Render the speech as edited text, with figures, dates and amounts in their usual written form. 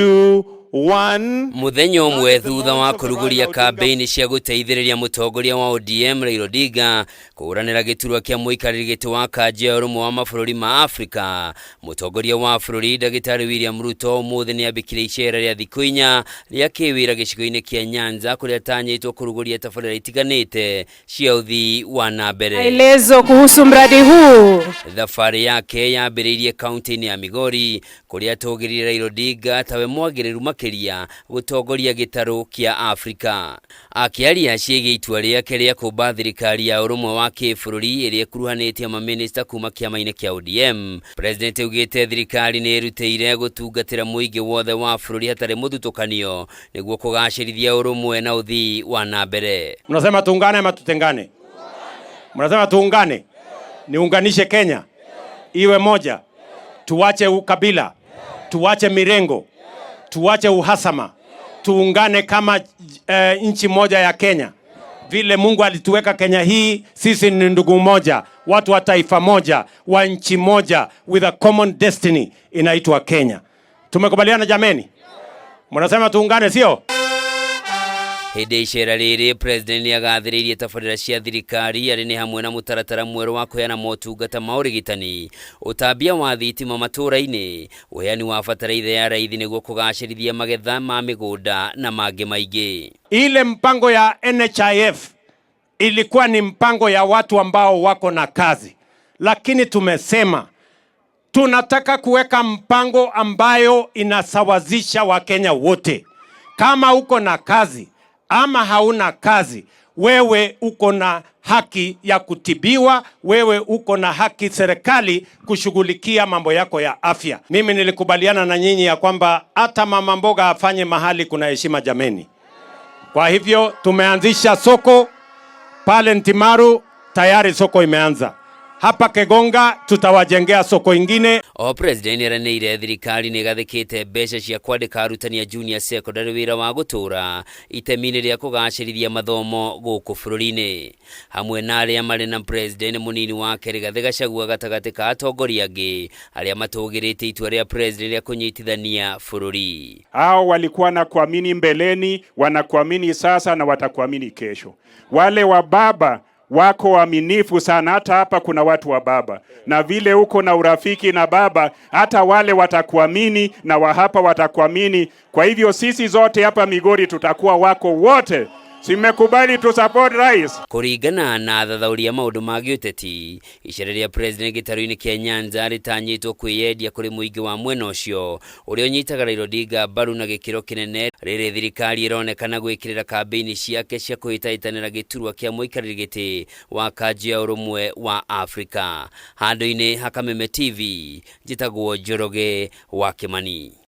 2, 1. Muthenya ũmwe thutha wa kũrugũria kambĩini cia gũteithĩrĩria mũtongoria wa ODM Raila Odinga kũhũranĩra gĩturwa kĩa mũikarĩri gĩtĩ wa kanjũ ya ũrũmwe wa mabũrũri ma Afrika, mũtongoria wa bũrũri Ndagĩtarĩ William Ruto ũmũthĩ nĩambĩkire icera rĩa thikũ 4 rĩa kĩwĩra gĩcigo-inĩ kĩa Nyanza kũrĩa atanyĩtwo kũrugũria tabarĩra itiganĩte cia ũthii wa na mbere. Maelezo kuhusu mradi huu. Thabarĩ yake yambĩrĩirie kaunti-inĩ ya Migori kũrĩa atũgĩrire Raila Odinga tawe mwagĩrĩru makĩria gũtongoria gĩtarũ kĩa Afrika. Akĩaria ciĩgiĩ itua rĩake rĩa kũmba thirikari ya ũrũmwe wa kĩbũrũri ĩrĩa ĩkuruhanĩtie mamĩnĩsta kuma kĩama-inĩ kĩa ODM, President augĩte thirikari nĩ ĩrutĩire gũtungatĩra mũingĩ wothe wa bũrũri hatarĩ mũthutũkanio nĩguo kũgacĩrithia ũrũmwe na ũthii wa na mbere. Mnasema tuungane ama tutengane? Mnasema tuungane? Niunganishe Kenya iwe moja, tuache ukabila, tuache mirengo, tuache uhasama, tuungane kama nchi moja ya Kenya. Vile Mungu alituweka Kenya hii, sisi ni ndugu moja, watu wa taifa moja, wa nchi moja, with a common destiny inaitwa Kenya. Tumekubaliana jameni? Mnasema tuungane, sio? Hĩndĩ ya icera rĩrĩ President nĩagathĩrĩirie tabarĩra cia thirikari arĩ nĩ hamwe na mũtaratara mwerũ wa kũheana motungata ma ũrigitani, ũtambia wa thitima matũra-inĩ, ũheani wa bataraitha ya raithi nĩguo kũgacĩrithia magetha ma mĩgũnda na mangĩ maingĩ. Ile mpango ya NHIF ilikuwa ni mpango ya watu ambao wako na kazi, lakini tumesema tunataka kuweka mpango ambayo inasawazisha Wakenya wote. Kama uko na kazi ama hauna kazi, wewe uko na haki ya kutibiwa, wewe uko na haki serikali kushughulikia mambo yako ya afya. Mimi nilikubaliana na nyinyi ya kwamba hata mama mboga afanye mahali kuna heshima jameni. Kwa hivyo tumeanzisha soko pale Ntimaru, tayari soko imeanza. Hapa Kegonga tutawajengea soko ingine. O President nĩeranĩire thirikari nĩĩgathĩkĩte mbeca cia kwandĩka arutani a junior secondary wĩra wa gũtũra itemi-inĩ rĩa kũgacĩrithia mathomo gũkũ bũrũri-inĩ. Hamwe na arĩa marĩ na President mũnini wake Rigathĩ Gachagua gatagatĩ ka atongoria angĩ arĩa matũgĩrĩtie itua rĩa President rĩa kũnyitithania bũrũri. Hao walikuwa na kuamini mbeleni, wanakuamini sasa na watakuamini kesho. Wale wa baba wako waaminifu sana, hata hapa kuna watu wa baba, na vile uko na urafiki na baba, hata wale watakuamini na wa hapa watakuamini. Kwa hivyo sisi zote hapa Migori tutakuwa wako wote. Simekubali tu support rais. Kũringana na athathaũri a maũndũ ma gĩũteti, icera rĩa President gĩtarũ-inĩ kĩa Nyanza rĩtanyĩtwo kwĩyendia kũrĩ mũingĩ wa mwena ũcio ũrĩa ũnyitaga Raila Odinga mbaru na gĩkĩro kĩnene rĩrĩ thirikari ĩronekana gwĩkĩrĩra kambĩini ciake cia kũhĩtahĩtanĩra gĩturwa kĩa mũikarĩri gĩtĩ wa kanjũ ya ũrũmwe wa Afrika. Handũ-inĩ ha Kameme TV, njĩtagwo Njoroge wa Kĩmani.